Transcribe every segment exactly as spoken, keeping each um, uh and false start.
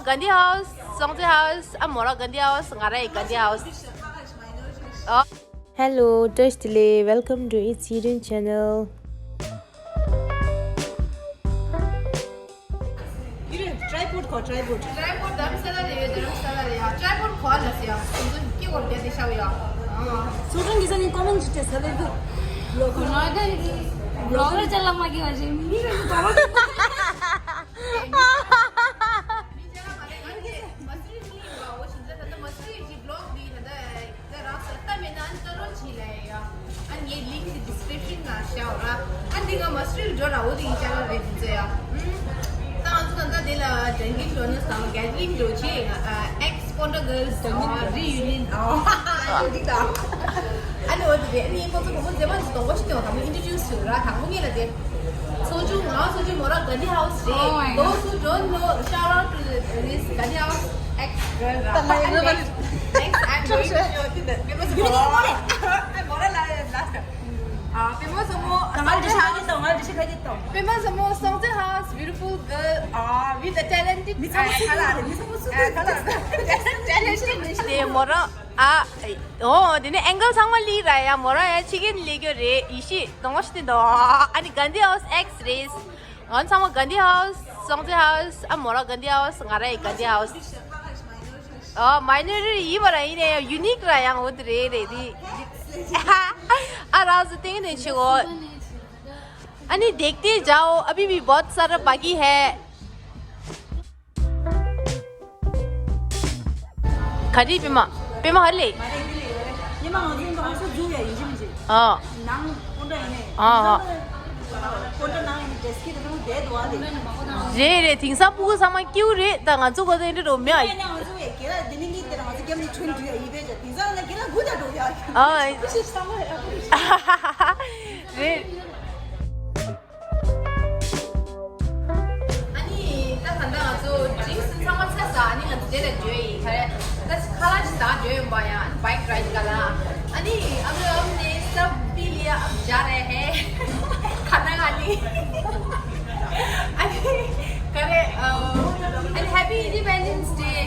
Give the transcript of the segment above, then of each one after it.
Gandhi House, Songtse House, a mora Gandhi House, ngara Gandhi House. Oh. Hello, Tash Delek, welcome to It's Hidden channel. Tripod ko, tripod. Tripod dharamsala le, dharamsala le ya. Tripod ko la se ya. Ki ko de sha ya. Sojung gisa ni comment jite sale do. Blogger chala ma ki waje. Mi ko. Masri ni ba o shin da da masri ji blog di na da da ra sa ta me nan ta ro chi la ya. An ye link di description na sha ra. An di ga masri jo ra o di cha ra re di ya. Ta an ta da de la drinking jo na sa gathering jo chi ex Ponda girls reunion. Di da. An o di ni ko ko mo de ma to ko shi to ta mo introduce ra ta mo ni la de. Sojung, ah, Sojung mora Gandhi House re. Oh my God. Those who don't know, shout out to the, this Gandhi House ex girl ra. And next, next I'm going to show you the, because mora, mora la last. Ah, because mo, ngal de sha de, ngal de sha de. Because mo Songtse House, beautiful girl, ah, with the talented, mi sa mo su, mi sa mo su, talented. De mora. ཨ། ཨོ། དེ་ནས་ཨེང་གལ་ཚང་མ་ལི་ར་ཡ། མོ་ར་ཡ་ཕྱི་རྒྱལ་ལི་གྱོ་རེད། ཡི་ཤི་དོང་ཤི་ཏི་དོ། ཨ་ནི་གན་དྷི་ཧའུ་སི་ཨེག་སི་རེད། ང་ཚང་མ་གན་དྷི་ཧའུ་སི། སོང་ཙེ་ཧའུ་སི། ཨ། མོ་ར་གན་དྷི་ཧའུ་སི། ང་ར་ཡི་གན་དྷི་ཧའུ་སི། ཨོ། མའི་ནོ་རི་ཊི་ཡིན་པ་ར་ཡིན་ནའི་ཡང་ཡུ་ནིག་ར་ཡང་འོ་དེ་རེད་རེད་དེ། ཨ། རང་སུ་སྟེང་ནས་ཆི་གོ། ཨ་ནི་དེག་དེ་ཇའོ། ཨ་བྷི་བྷི་བྷོད་སར་བྷ་གི་ཧེ། ག་རེ་པད་མ། པད་མ་ཧ་ལེ། ཉི་མ་ང་ཚོའི་འདུག་ཨ་ས་འཛུགས་ཡ་ཡིན་གཅིག་མིན་གཅིག་ཨ། ནང་ཀོན་ཊ་ཡིན་ནས། ཨ་ཨ། ཀོན་ཊ་ནང་ཡིན་ནས་ཌེ་སི་ཀི་དེ་ཚོ་བསྡད་འདུག་ཨ་དེ། རེད་རེད། དེང་སང་སྤུ་གུ་ཚང་མ་སྐྱིད་པོ་རེད། ད་ང་ཚོ་གོ་ཚོད་འདྲ་འགྲོ་མེད་ཨ། ང་ཚོ་ཡ་གེ་ལ་དེ་ནི་ནི་དེ་ང་ཚོ་རྒྱབ་ནས་ཆུན་དུས་ཡ་ཡིན་པས་ཀྱང་དེང་སང་ལ་གེ་ལ་དགུ་ད་འགྲོ་ཡ། ཨ། རེད། ཨ་ནི་ད་ད་ལྟ་ང་ཚོ་ཌི་རིང་སི་ཚང་མ་ཚར་ས། ཨ་ནི་ང་ཚོ་རྗེས་ལ་འགྲོ་ཡི། ག་རེ་ད་ཁ་ལག་ཅིག་ཟ་འགྲོ་ཡོང་པ་ཡ། ཨ་ནི་བྷའིག་རའིཌ་ག་ལ། ཨ་ནི་ཨ་མའི་ཨ་མ་ནི་སབ་པི་ལི་ཡ་ཨ་མ་ཇ་རེ་ཧེ། ཁ་ན་ང་ནི་ཨ་ནི་ག་རེ། ཨ་ནི་Happy Independence Day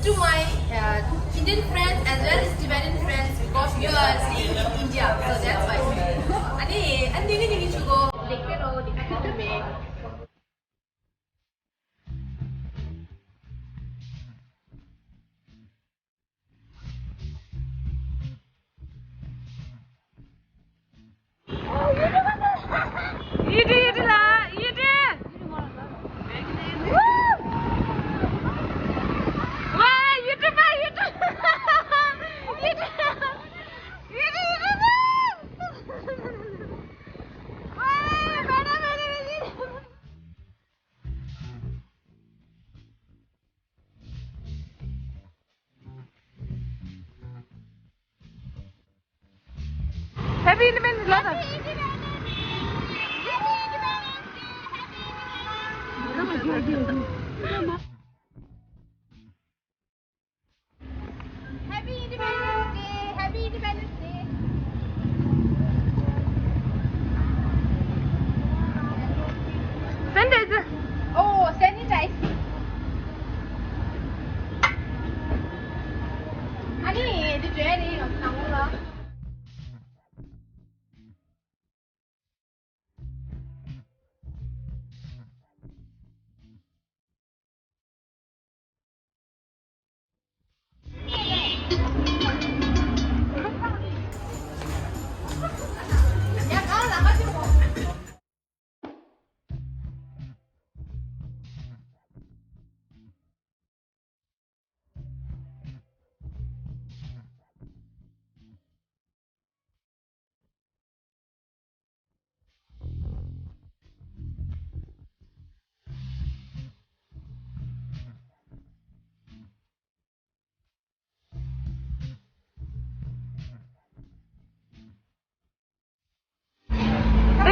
to my, uh, Indian friends as well as Tibetan friends, because you are staying in India, so that's why. ཨ་ནི་ཨ་ནི་ནི་ནི་ཆུ་གོ་ལེགས་རོ་ལེགས་མེ། ཡུ་ཊི་ཡུ་ཊི་ལ་ཡུ་ཊི། ཝེ་ཡུ་ཊི་པ་ཡུ་ཊི། ཡུ་ཊི་ཡུ་ཊི་ཡུ་ཊི། ཝེ་མེ་ཌམ་མེ་ཌམ། Happy Independence Day. Happy Independence Day. Happy Independence Day. Sanitizer. Oh, sanitize. ཨ་ནི་འདི་འདྲ་རེད། ཡང་ནང་ལ།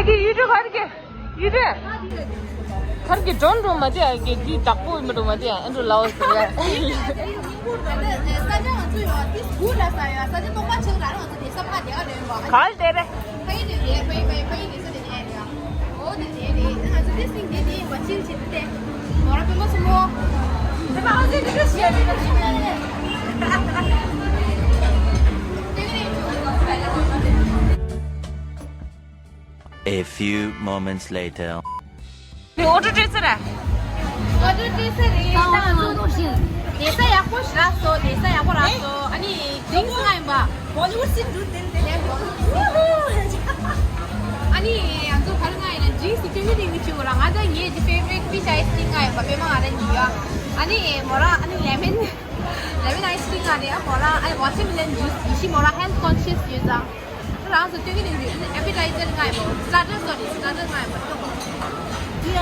ད་གི་ཡུ་ཊུབ་ཧར་གི་ཡུ་ཊུབ་ཧར་གི་ཌོན་རོ་མ་དེ་ཨ་གི་དེ་བདག་པོ་མི་འགྲོ་མ་དེ་ཨ་འགྲོ་ལའོ་ཟེར་ཡ། ས་ཆ་ང་ཚོ་ཡོད་ཨ་ཏིས་གུ་ལ་ས་ཡ་ས་ཆ་སྟོང་པ་ཆེ་ར་རང་ཚོ་དེ་ས་ཕ་དེ་ག་ལོན་པ། ག་ལ་དེ་རེད། ཕ་ཡི་དེ་རེད། ཕ་ཡི་ཕ་ཡི་ཕ་ཡི་དེ་ས་དེ་རེད་ཡ། ཨོ་དེ་དེ་རེད། ང་ཚོ་དེ་སིང་དེ་དེ་བ་ཆིན་ཆིན་དེ་མོ་ར་པེ་མ་སུ་མོ། A few moments later. ཨོ་ཌར་སྤྲད་ཚར་ར། ཨོ་ཌར་སྤྲད་ཚར་རེད། ད་ང་ཚོ་ལས་ས་ཡག་པོ་ཞིག་རག་སོང་། ལས་ས་ཡག་པོ་རག་སོང་། ཨ་ནི་ཌིང་སི་ལྔ་ཡིན་པ། Bollywood སི་འགྲོ་དེ་འདྲ། ཨ་ནི་ང་ཚོ་ག་རེ་ལྔ་ཡིན་ན་ཌིང་སི་སྟོན་གི་རིང་ནི་ཆུ་ར། ང་ཚོ་ངའི་ཕེ་ཝ་རི་ཊི་ཕིཤ་ཨའི་སི་ཀྲིམ་ལྔ་ཡིན་པ། པད་མ་ང་རང་གཉིས་ཡོད། ཨ་ནི་མོ་རང་ཨ་ནི་ལེ་མོན། ལེ་མོན་ཨའི་སི་ཀྲིམ་ལྔ་རེད། ཨ་མོ་རང་ཨ་ནི་ཝ་ཊར་མེ་ལོན་ཇུས། ཡེ་ཤི་མོ་རང་ཧེལ་ཐི་ཀོན་ཤི་ཡས་ཡོད་ཙང་། རང་ཚོ་སྟོན་གི་རིང་ནི་ཨེ་པི་ཊའི་ཛར་ལྔ་ཡིན་པ། སི་ཊར་ཊར་སོ་རི། སི་ཊར་ཊར་ལྔ་ཡིན་པ། ཡ།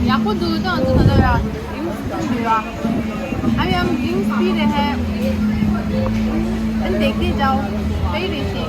ཡག་པོ་འདུག་ད་ང་ཚོ་ད་ལྟ་ཡ་ཌིང་སི་འཐུང་གི་ཡོད། ཨ་ཡང་ཌིང་སི་པི་རེད་ཧེ། ཨན་དེག་དེ་ཇའོ། པེ་རེ་ཤི།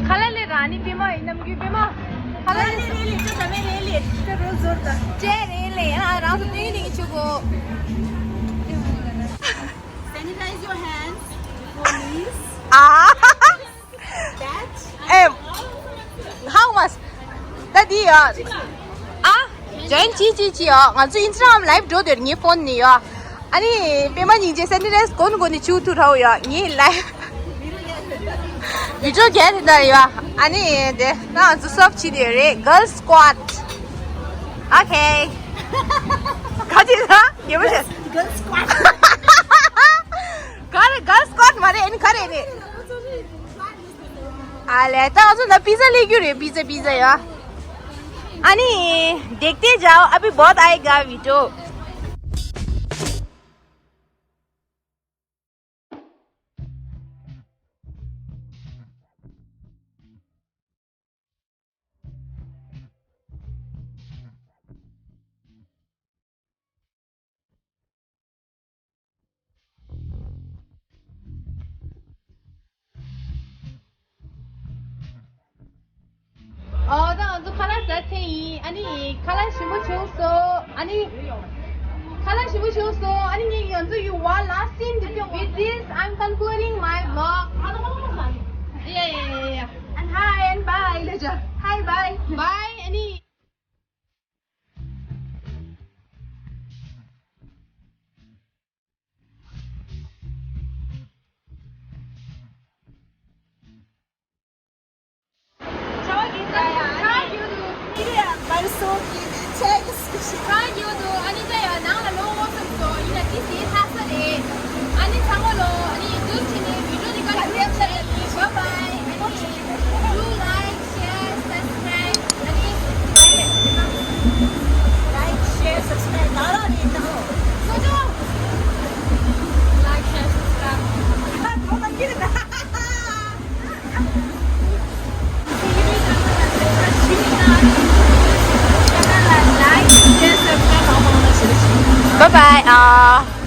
ཁ་ལ་ལས་ར་ནི་པེ་མ་ཡིན་ནམ་གི་པེ་མ། ཁ་ལ་ལས་རེད་ལས་ད་མེ་རེད་ལས་ད་རོལ་ཟོར་ད། ཅེ་རེད་ལས་ཡ་རང་ཚོ་ཏིང་ཏིང་ཆུ་གོ། Sanitize your hands before knees. ཨ། That. ཨེ། ཧང་མ་སི། ད་འདི་ཡ། ཨ། ཇོ་ཡིན་ཅི་ཅི་ཅི་ཡ། ང་ཚོ་ཨིན་སི་ཊ་གྷ་རམ་ལའིབ་འགྲོ་དེར་ངའི་ཕོན་ནི་ཡ། ཨ་ནི་པེ་མ་སྙིང་རྗེ་སེ་ནི་ཊའི་ཛར་གོན་གོན་ནི་ཆུ་ཐུ་རའོ་ཡ། ངའི་ལའིབ་བི་ཌི་ཡོ་ག་རེ་འདར་ཡ། ཨ་ནི་དེ་ང་ཚོ་སོབ་ཆི་དེ་རེད། གརལ་སི་སི་ཀོ་ཌི། ཨོ་ཁེ། ག་ཅི་ལ་ཡོད་མ་ཤེས། གརལ་སི་སི་ཀོ་ཌི། ག་རེ་གརལ་སི་སི་ཀོ་ཌི་མ་རེད། ཨ་ནི་ག་རེ་རེད། ཨ་ལས་ད་ང་ཚོ་ན་པི་ཛ་ལས་རྒྱུ་རེད། པི་ཛ་པི་ཛ་ཡ། ཨ་ནི་देखते जाओ अभी बहुत आएगा वीडियो. ཨོ་ད་ང་ཚོ་ཁ་ལག་ཟ་ཚེ་ཡིན། ཨ་ནི་ཁ་ལག་ཞིམ་པོ་བྱུང་སོང་། ཨ་ནི་ཁ་ལག་ཞིམ་པོ་བྱུང་སོང་། ཨ་ནི་ངས་ང་ཚོ you one last scene. With this, I'm concluding my vlog. Yeah, yeah, yeah, yeah. And hi and bye. Hi, bye. Bye. ཨ་ནི། Bye bye. Do like, share, subscribe. Like, share, subscribe. Like, share, subscribe. Bye bye. Uh,